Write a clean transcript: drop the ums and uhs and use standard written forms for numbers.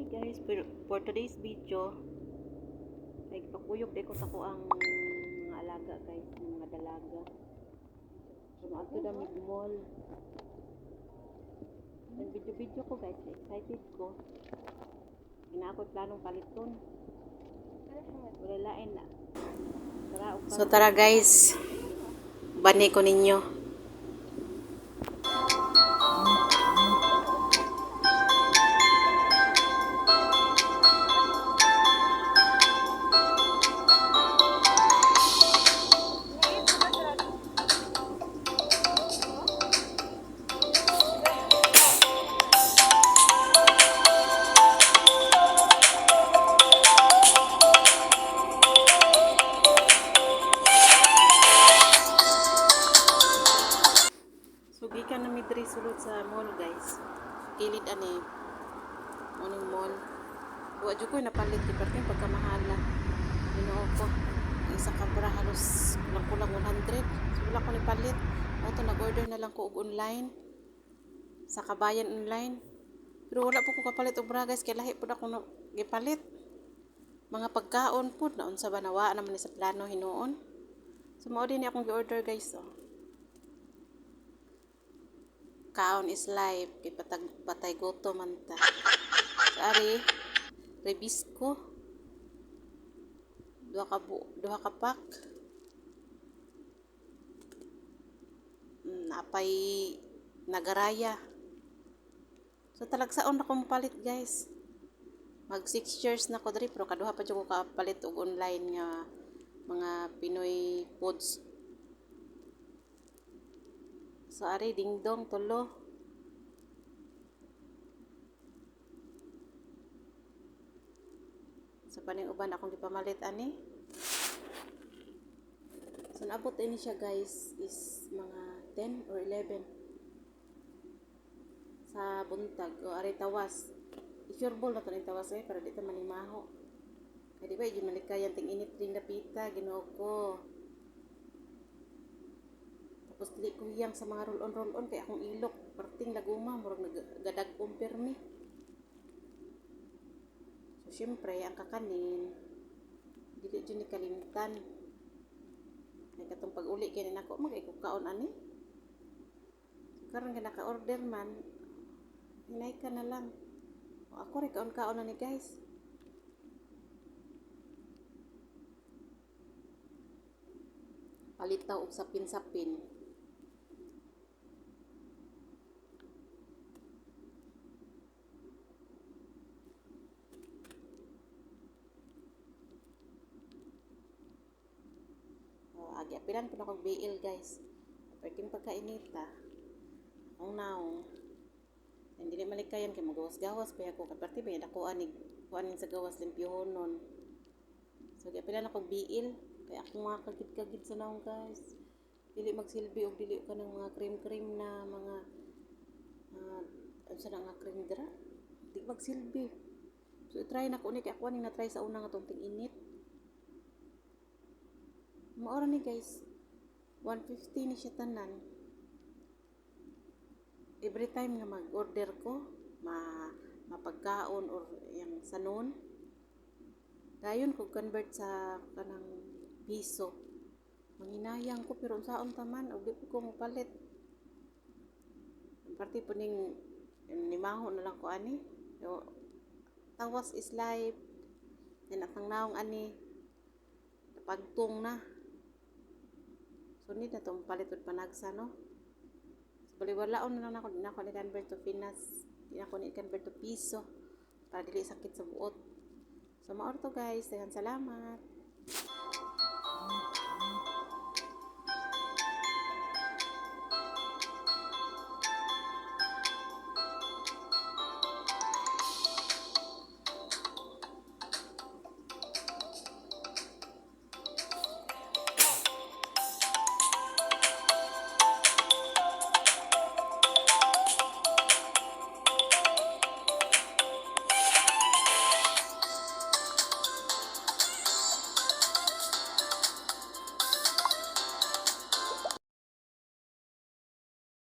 Hi guys, for today's video ay pakuyog di ko sa ko ang mga alaga, guys, ng mga dalaga. So maadto na mig mall. Nag video video ko, guys, excited ko. Gina ako planong paliton. Wala lain na. Tara, So tara guys, bani ko ninyo. So gikan na mi diri sulod sa mall, guys. Kilid ani morning mall. Wa jud ko napalit kay perting pagkamahala. Ginoo ko. Ang isa ka bra halos kulang-kulang 100. So wala ko nipalit. Mao to nag-order na lang ko og online sa Kabayan Online. Pero wala po ko kapalit og bra, guys, kay lahi pud ako na gipalit. Mga pagkaon pud na unsa ba nawa naman ni sa plano hinuon. So mao din ni akong gi-order, guys, oh. Kaon is life kay patag patay gutom man ta. So ari Rebisco duha ka pack. Napay nagaraya. So talagsaon na ko mopalit, guys. Mag 6 years na ko diri pero kaduha pa jud ko kapalit og online nga mga Pinoy foods. So ari dingdong tulo. So paning uban akong gipamalit ani. So naabot ini siya, guys, is mga 10 or 11 sa buntag. O ari tawas. I-sure ball na to ning tawas eh para di ta manimaho. Kay di ba di malikayan ting init ring dapita, Ginoo ko. Tapos dili ko hiyang sa mga roll on roll on kay akong ilok perting laguma, murag nagadag-om permi. So syempre ang kakanin dili jud ni kalimtan. Kay katong pag-uli kay nako mag kaon ani. So karon kay naka-order man, hinay ka na lang. O, ako rin kaon-kaon na ni, guys. Palitaw og sapin-sapin. Oh, agi apilan po na kog BL, guys. Perting pagkainita. Akong naong. Hindi na malikayan kay magawas-gawas pa ako kay perti ba dako ani kuan sa gawas limpyohonon. So giapilan ako BL kay akong mga kagid-kagid sa naong, guys. Dili magsilbi og dili ka ng mga cream-cream na mga unsa na nga cream dira? Di magsilbi. So try na ko ni kay ako ni na try sa una nga tong ting-init. Mao ra ni, guys. 150 ni siya tanan. Every time nga mag-order ko, mapagkaon or yang sanon, dayon ko convert sa kanang piso. Manginayang ko pero unsaon ta man og di po ko mopalit. Ang parte po ning nimaho na lang ko ani. Yo, tawas is life. Yan akong naong ani. Pagtong na. So need na tong palit og panagsa, no. So baliwalaon na lang nako, di na ako ni convert to Pinas. Di na ako ni convert to piso para dili sakit sa buot. So mao to, guys. Daghang salamat.